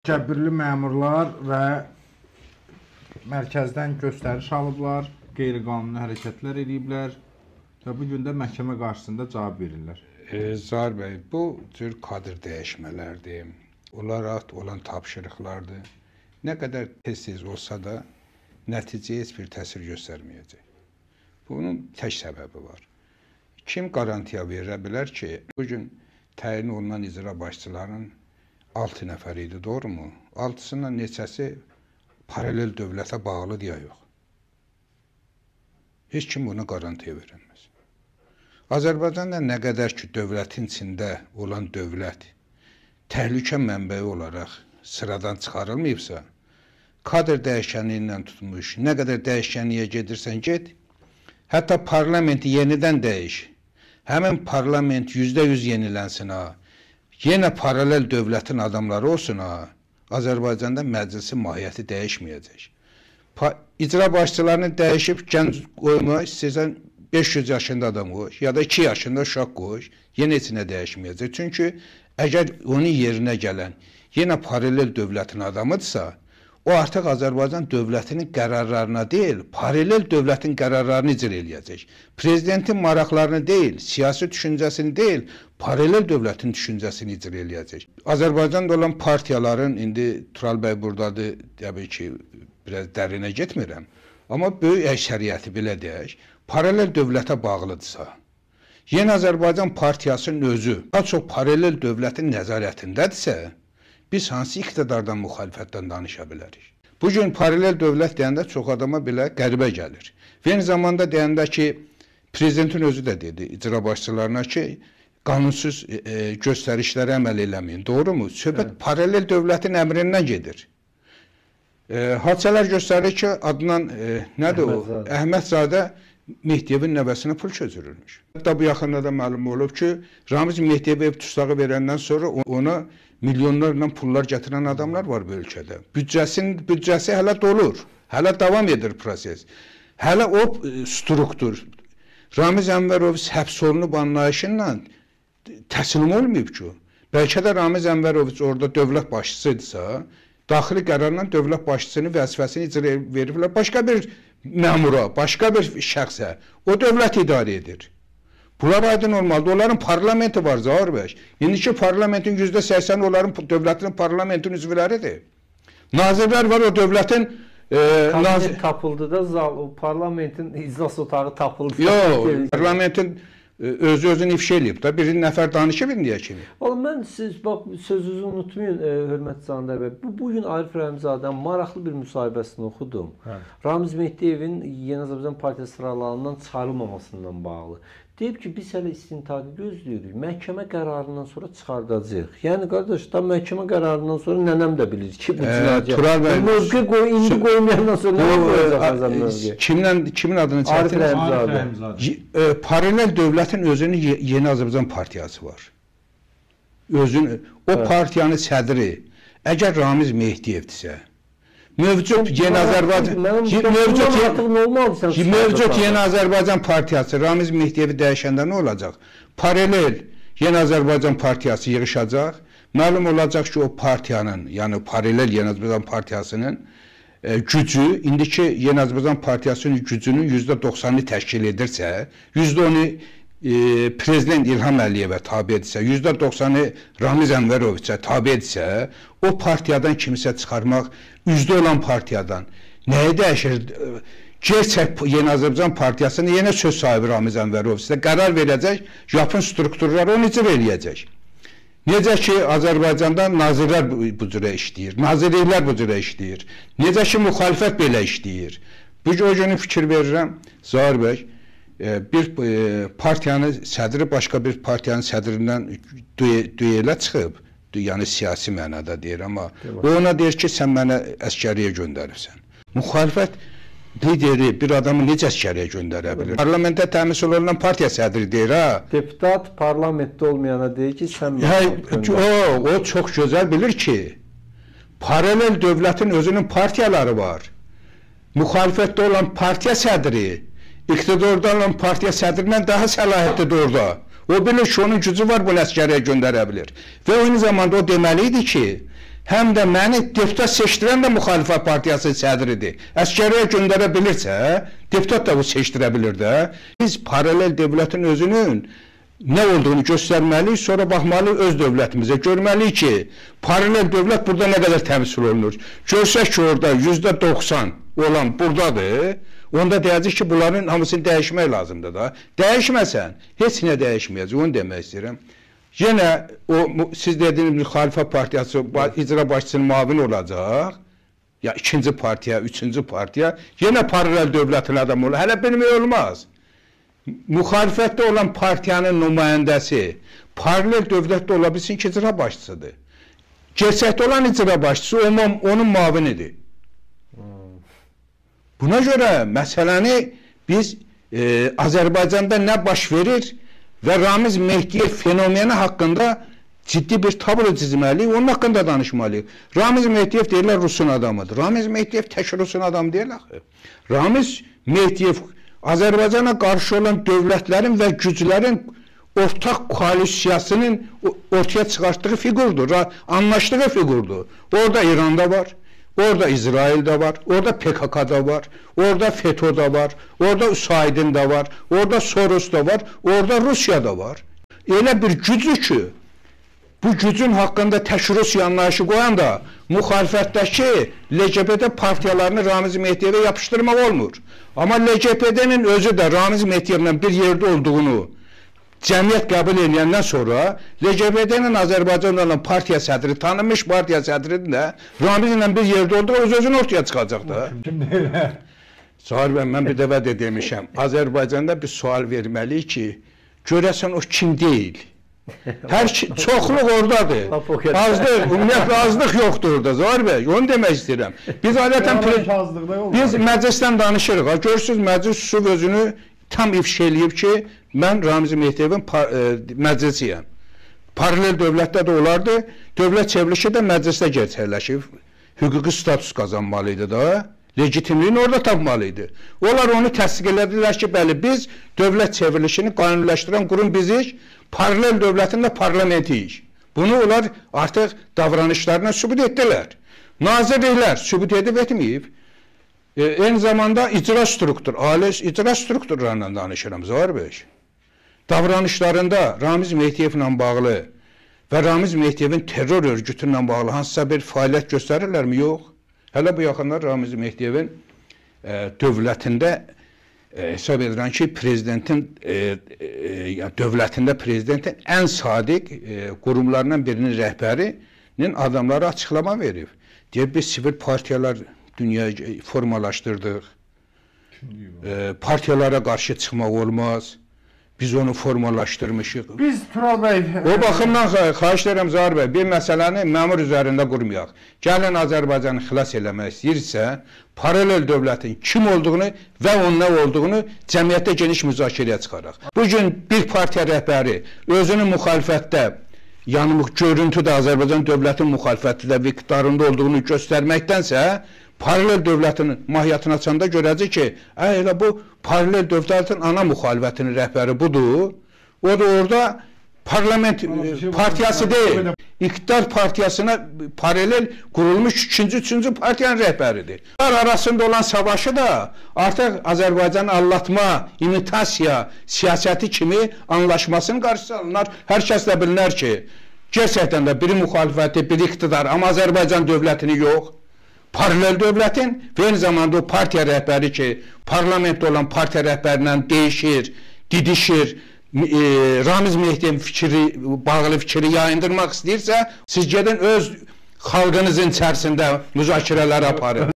Təkəbbürlü məmurlar və mərkəzdən göstəriş alıblar, qeyri-qanuni hərəkətlər eləyiblər və bu gün də məhkəmə qarşısında cavab verirlər. Zahir bəy, bu cür kadr dəyişmələrdir, onlara olan tapşırıqlardır. Nə qədər tez-tez olsa da nəticəyə heç bir təsir göstərməyəcək. Bunun tək səbəbi var. Kim qarantiya verə bilər ki, bugün təyin olunan icra başçılarının 6 nəfər idi, doğrumu? 6-sından neçəsi paralel dövlətə bağlıdır ya yox? Heç kim buna qarantiya verəməz. Azərbaycanda nə qədər ki, dövlətin içində olan dövlət təhlükə mənbəyi olaraq sıradan çıxarılmayıbsa, kadr dəyişkənliyi ilə tutmuş, nə qədər dəyişkənliyə gedirsən get, hətta parlamenti yenidən dəyiş, həmin parlament %100 yenilənsin ha, yenə paralel dövlətin adamları olsun ha, Azərbaycanda məclisin mahiyyəti dəyişməyəcək. İcra başçılarını dəyişib gənc qoyma, istəyirsən 500 yaşında adam qoy, ya da 2 yaşında uşaq qoy, yenə heç nə dəyişməyəcək. Çünki əgər onun yerinə gələn yenə paralel dövlətin adamıdırsa, o artıq Azərbaycan dövlətinin qərarlarına deyil, paralel dövlətin qərarlarını icra eləyəcək. Prezidentin maraqlarını deyil, siyasi düşüncəsini deyil, paralel dövlətin düşüncəsini icra eləyəcək. Azərbaycanda olan partiyaların, indi Tural bəy buradadır, təbii ki, biraz dərinə getmirəm, amma böyük əksəriyyəti belə deyək, paralel dövlətə bağlıdırsa, Yeni Azərbaycan partiyasının özü daha çox paralel dövlətin nəzarətindədirsə, biz hansı iqtidardan, müxalifətdən danışa bilərik? Bugün paralel dövlət deyəndə çox adama belə qəribə gəlir. Və eyni zamanda deyəndə ki, prezidentin özü də dedi icra başçılarına ki, qanunsuz göstərişlərə əməl eləməyin. Doğrumu? Söhbət paralel dövlətin əmrindən gedir. Hadisələr göstərir ki, adından nədir o? Əhmədzadə Mehdiyevin nəvəsinə pul köçürülmüş. Hətta bu yaxında da məlum olub ki, Ramiz Mehdiyevə ev tutsağı verəndən sonra ona milyonlarla pullar gətirən adamlar var bu ölkədə. Büdcəsi hələ dolur, hələ davam edir proses. Hələ o struktur, Ramiz Ənvərov həbs olunub anlayışıyla təslim olmayıb ki. Bəlkə də Ramiz Ənvərov orada dövlət başçısıdırsa, daxili qərarla dövlət başçısının vəzifəsini icra veriblər başqa bir məmura, başqa bir şəxsə. O dövlət idarə edir. Bunlar aydın olmalıdır. Onların parlamenti var, Zahir bəy. İndiki parlamentin %80-i onların dövlətinin parlamentin üzvləridir. Nazirlər var, o dövlətin... Kabinet tapıldı da, zal, o parlamentin iclas otağı tapıldı. Yox, parlamentin özü-özünü ifşa eləyib da, bir nəfər danışıb indiyə kimi. Valla mən siz, bax, sözünüzü unutmayın, hörmətli Candar bəy. Bugün Arif Rəhimzadənin maraqlı bir müsahibəsini oxudum. Hə. Ramiz Mehdiyevin Yeni Azərbaycan Partiyası sıralarından çıxarılmamasından bağlı. Deyib ki, biz hələ istintaqı gözləyirik, məhkəmə qərarından sonra çıxardacağıq. Yəni, qardaş, da məhkəmə qərarından sonra nənəm də bilir ki, bu cinayət. Mövqe qoy, indi qoymayandan sonra nə qoyacaq mövqe? Kimin adını çəkdiniz? Arif Rəhimzadə. Paralel dövlətin özünün Yeni Azərbaycan Partiyası var. Özün, o partiyanın sədri, əgər Ramiz Mehdiyevdirsə, mövcud Yeni Azərbaycan mövcud Yeni Azərbaycan Partiyası Ramiz Mehdiyevi dəyişəndə nə olacaq? Paralel Yeni Azərbaycan Partiyası yığışacaq. Məlum olacaq ki, o partiyanın, yəni paralel Yeni Azərbaycan Partiyasının gücü, indiki Yeni Azərbaycan Partiyasının gücünün %90-ını təşkil edirsə, %10-u Prezident İlham Əliyevə tabe edirsə, %90-ı Ramiz Ənvəroviçə tabe edirsə, o partiyadan kimisə çıxarmaq, üzdə olan partiyadan nəyi dəyişir? Gerçək Yeni Azərbaycan Partiyasının yenə söz sahibi Ramiz Ənvəroviçə qərar verəcək, yapın strukturları onu icra eləyəcək. Necə ki, Azərbaycanda nazirlər bu cürə işləyir, nazirliklər bu cürə işləyir, necə ki, müxalifət belə işləyir. Bu o günü fikir verirəm, Zahir bəy, bir partiyanın sədri başqa bir partiyanın sədrindən duelə çıxıb, yəni siyasi mənada deyir, amma o ona deyir ki, sən mənə əskəriyə göndəribsən. Müxalifət lideri bir adamı necə əskəriyə göndərə bilir? Parlamentdə təmsil olunan partiya sədri deyir, ha. Deputat parlamentdə olmayana deyir ki, sən mənə göndər. O çox gözəl bilir ki, paralel dövlətin özünün partiyaları var. Müxalifətdə olan partiya sədri, İqtidarda olan partiya sədrindən daha səlahiyyətlidir orada. O bilir ki, onun gücü var, bunu əskəriyə göndərə bilir. Və eyni zamanda o deməli idi ki, Həm də məni deputat seçdirən də müxalifət partiyasının sədridir. Əskəriyə göndərə bilirsə, deputat da bu seçdirə bilir də. Biz paralel dövlətin özünün nə olduğunu göstərməliyik, sonra baxmalıyıq öz dövlətimizə. Görməliyik ki, paralel dövlət burada nə qədər təmsil olunur. Görsək ki, orada %90 olan buradadır, onda deyəcək ki, bunların hamısını dəyişmək lazımdır da. Dəyişməsən, heç nə dəyişməyəcək, onu demək istəyirəm. Yenə o, siz dediyiniz müxalifət partiyası icra başçısının müavini olacaq, ya ikinci partiya, üçüncü partiya, yenə paralel dövlətin adamı olur. Hələ bilmək olmaz. Müxalifətdə olan partiyanın nümayəndəsi paralel dövlətdə ola bilsin ki, icra başçısıdır. Gerçəkdə olan icra başçısı onun müavinidir. Buna görə məsələni biz Azərbaycanda nə baş verir və Ramiz Mehdiyev fenomeni haqqında ciddi bir tablo çizməliyik, onun haqqında danışmalıyıq. Ramiz Mehdiyev deyirlər Rusun adamıdır. Ramiz Mehdiyev tək Rusun adamı deyil axı. Ramiz Mehdiyev Azərbaycana qarşı olan dövlətlərin və güclərin ortaq koalisiyasının ortaya çıxartdığı fiqurdur, anlaşdığı fiqurdur. Orada İranda var, orada İsrail'də var, orada PKK'da var, orada FETÖ'də var, orada USAID'in də var, orada Soros'da var, orada Rusiyada var. Elə bir gücü ki, bu gücün haqqında tək Rusiya anlayışı qoyan da müxalifətdəki LGBT partiyalarını Ramiz Mehdiyevə yapışdırmaq olmur. Amma LGBT'nin özü də Ramiz Mehdiyevlə bir yerdə olduğunu cəmiyyət qəbul edəndən sonra LGBT-nin Azərbaycanda olan partiya sədri, tanınmış partiya sədrinin də Ramizlə bir yerdə olduğu öz-özünü ortaya çıxacaq da. Kim deyir? Zahir bəy, mən bir dəfə də demişəm. Azərbaycanda bir sual verməliyik ki, görəsən o kim deyil? Hər çoxluq oradadır. Azlıq, ümumiyyətlə azlıq yoxdur orada Zahir bəy, onu demək istəyirəm. Biz adətən biz məclisdən danışırıq. Görürsünüz, məclis susub özünü tam ifşa eləyib ki, mən Ramiz Mehdiyevin məclisiyəm. Paralel dövlətdə də olardı, dövlət çevrilişi də məclisdə gerçəkləşib. Hüquqi status qazanmalı idi da, legitimliyini orada tapmalı idi. Onlar onu təsdiq elədilər ki, bəli, biz dövlət çevrilişini qanuniləşdirən qurum bizik, paralel dövlətin də parlamentiyik. Bunu onlar artıq davranışlarına sübut etdilər. Nazirliklər sübut edib etməyib. Eyni zamanda icra struktur, ali icra strukturlarından danışıram Zahir bəy. Davranışlarında Ramiz Mehdiyevlə bağlı və Ramiz Mehdiyevin terror örgütü ilə bağlı hansısa bir fəaliyyət göstərirlərmi? Yox. Hələ bu yaxınlar Ramiz Mehdiyevin dövlətində hesab edirəm ki, prezidentin dövlətində prezidentin ən sadiq qurumlarından birinin rəhbərinin adamları açıqlama verib. Deyir, biz sivil partiyalar dünyaya formalaşdırdıq. Partiyalara qarşı çıxmaq olmaz. Biz onu formalaşdırmışıq. Biz Tural bəy... O baxımdan xahiş edirəm Zahir bəy, bir məsələni məmur üzərində qurmayaq. Gəlin Azərbaycanı xilas eləmək istəyirsə, paralel dövlətin kim olduğunu və onun nə olduğunu cəmiyyətdə geniş müzakirəyə çıxaraq. Bugün bir partiya rəhbəri özünü müxalifətdə, yəni görüntüdə Azərbaycan dövlətin müxalifətində və iqtidarında olduğunu göstərməkdənsə, paralel dövlətin mahiyyətini açanda görəcək ki, elə bu paralel dövlətin ana müxalifətinin rəhbəri budur. O da orada parlament partiyası deyil, İqtidar partiyasına paralel qurulmuş ikinci, üçüncü partiyanın rəhbəridir. Bunlar arasında olan savaşı da artıq Azərbaycanı aldatma, imitasiya siyasəti kimi anlaşmasının qarşısı alınlar. Hər kəs də bilinər ki, gerçəkdən də biri müxalifəti, biri iqtidar, amma Azərbaycan dövlətini yox. Paralel dövlətin və eyni zamanda o partiya rəhbəri ki, parlamentdə olan partiya rəhbərindən deyişir, didişir, Ramiz Mehdiyevin fikri, bağlı fikri yayındırmaq istəyirsə, siz gedin öz xalqınızın içərisində müzakirələr aparın.